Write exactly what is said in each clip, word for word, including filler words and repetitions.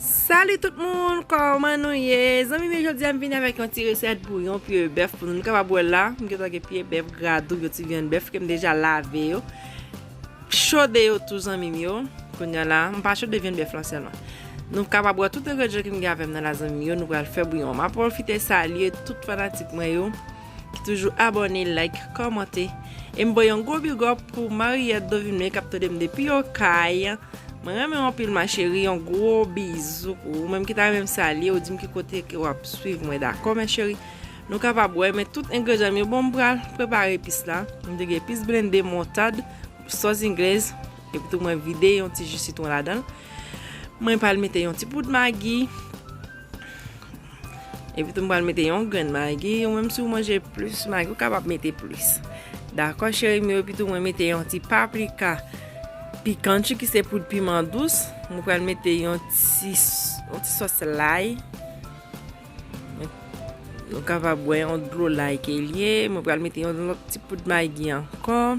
Salut tout moun, kòman nou ye? Zanmi m, jodi a m vini avèk yon ti resèt bouyon pye bèf pou nou. Nou kapab wè la, m gentan gen pye bèf, gradoub yo, ti vyann bèf ke m deja lave yo, chode yo tou, zanmi m yo. Kounye a la, m pa chode vyann bèf lan sèlman. Nou kapab wè tout engredyan ke m gen avè m nan la, zanmi m yo, nou pral fè bouyon. M ap pwofite salye tout fanatik mwen yo ki toujou abòne, like, kòmante. E m voye yon gwo big up pou Mariette Dovinme k ap tande m depi Okay. Mwen renmen w anpil, ma chérie, yon gwo bizou pou ou. Ou menm ki ta renmen m salye, ou di m ki kote ke w ap swiv mwen, dakò, ma chérie? Nou kapab wè, men tout engredyan m yo, bon, m pral prepare epis la. M te gen epis blende, moutad, sòs inglèz, epi tou mwen vide yon ti ji sitwon ladan l. Mwen pral mete yon ti poud magi. Epi tou m pral mete yon grenn magi. Ou menm si w manje plis magi, ou kapab mete plis. Dakò, cheri m yo, epi tou mwen mete yon ti paprika picante ki se poud piman dous. Mwen pral mete yon ti, yon ti sòs lay. Nou kapab wè yon dlo lay ke l ye. Mwen pral mete yon lòt ti poud magi ankò.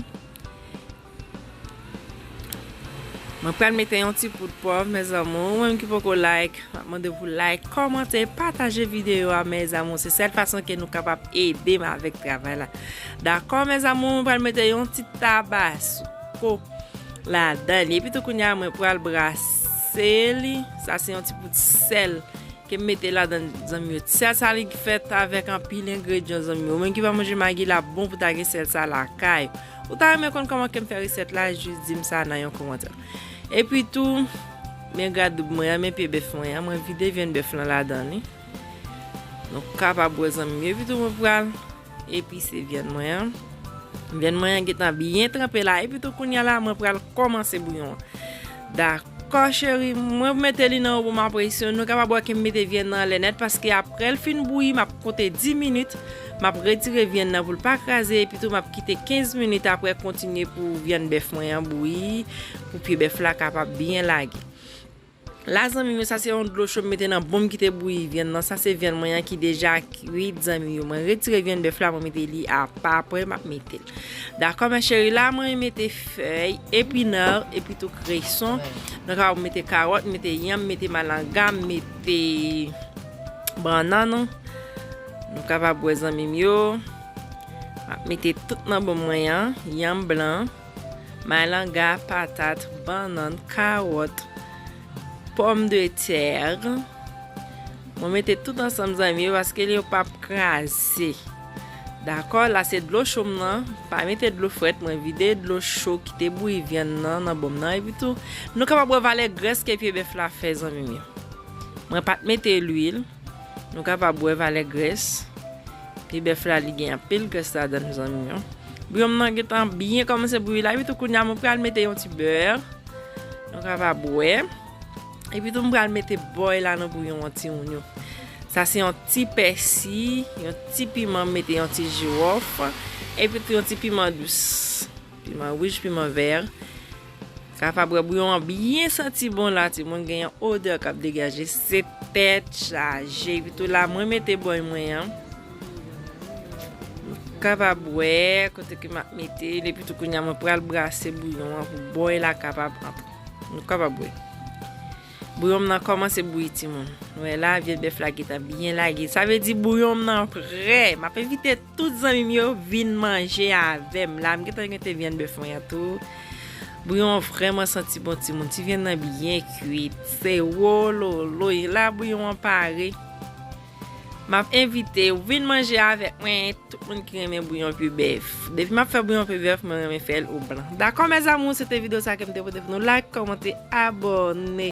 Mwen pral mete yon ti poud pwav, mes amours. Ou menm ki poko like, m ap mande pou like, kòmante, pataje videyo a, mes amours. Se sèl fason ke nou kapab ede m avèk travay la. Dakò, mes amours, mwen pral mete yon ti tabasko ladan li. Epi tou kounye a, mwen pral brase li. Sa se yon ti poud sèl ke m mete ladan, zanmi yo. Sèl sa li fèt avèk anpil engredyan, zanmi yo. Ou menm ki pa manje magi, l ap bon pou ta gen sèl sa lakay ou. Ou ta renmen konn kòman ke m fè resèt la, jis di m sa nan yon kòmantè. Epi tou, men gradoub mwen an, men pye bèf mwen an, mwen vide vyann bèf lan ladan li. Nou kapab wè, zanmi yo. Epi tou mwen pral epise vyann mwen an. Vyann mwen an gentan byen tranpe la. Epi tou kounye a la, mwen pral kòmanse bouyon an. Dakò, cheri, mwen mete li nan yon bon presyon. Nou kapab wè ke m mete vyann nan anlè nèt, paske apre l fin bouyi, m ap konte dis minit. M ap retire vyann nan pou l pa kraze, epi tou m ap kite kenz minit apre kontinye pou vyann bèf mwen an bouyi, pou pye bèf la kapab byen lage. La, zanmi m yo, sa se yon dlo cho m mete nan bon m kite bouyi vyann nan. Sa se vyann mwen an ki deja kwit, zanmi yo. Mwen retire vyann bèf la, mwen mete li apa, apre m ap mete l. Dakò, ma chérie, la mwen mete fèy epinè, epi tou kreson. Nou kapab mete kawòt, mete yanm, mete malanga, mete bannann. Nou kapab wè, zanmi m yo. M ap mete tout nan bon mwen an, yanm blan, malanga, patat, bannann, kawòt, pòmdetè. Mwen mete tout ansanm, zanmi yo, paske yo p ap kraze. Dakò, la se dlo cho m nan. Pa mete dlo frèt, mwen vide dlo cho ki te bouyi vyann nan nan bon m nan. Epi tou, nou kapab wè valè grès ke pye bèf la fè, zanmi m yo. Mwen pa t mete lwil. Nou kapab wè valè grès. Pye bèf la, li gen anpil grès ladan l, zanmi m yo. Bouyon m nan gentan byen kòmanse bouyi la. Epi tou kounye a, mwen pral mete yon ti bè. Nou kapab wè. Epi tou, m pral mete bòy la nan bouyon an, timoun yo. Sa se yon ti pèsi, yon ti piman, m mete yon ti jiwòf. Epi tou, yon ti piman dous. Piman wouj, piman vè. Kapab wè bouyon an byen santi bon la, timoun, gen yon odè k ap degaje, se tèt chaje. Epi tou la, mwen mete bòy mwen an. Kapab wè kote ke m ap mete l, epi tou kounye a mwen pral brase bouyon an pou bòy la kapab antre. Nou kapab wè. Bouyon m nan kòmanse bouyi, timoun. Nou wè la, vyann bèf la gentan byen lage. Sa vle di bouyon m nan prè. M ap envite tout zanmi m yo vin manje avè m. La, m gentan mete vyann bèf mwen an tou. Bouyon an vrèman santi bon, timoun. Ti vyann nan byen kwit. Se wololo. E la, bouyon an pare. M ap envite w vin manje avèk mwen, tout moun ki renmen bouyon pye bèf. Depi m ap fè bouyon pye bèf, mwen renmen fè l o blan. Dakò, mes amours, se te videyo sa ke m te pote pou nou. Like, kòmante, abòne.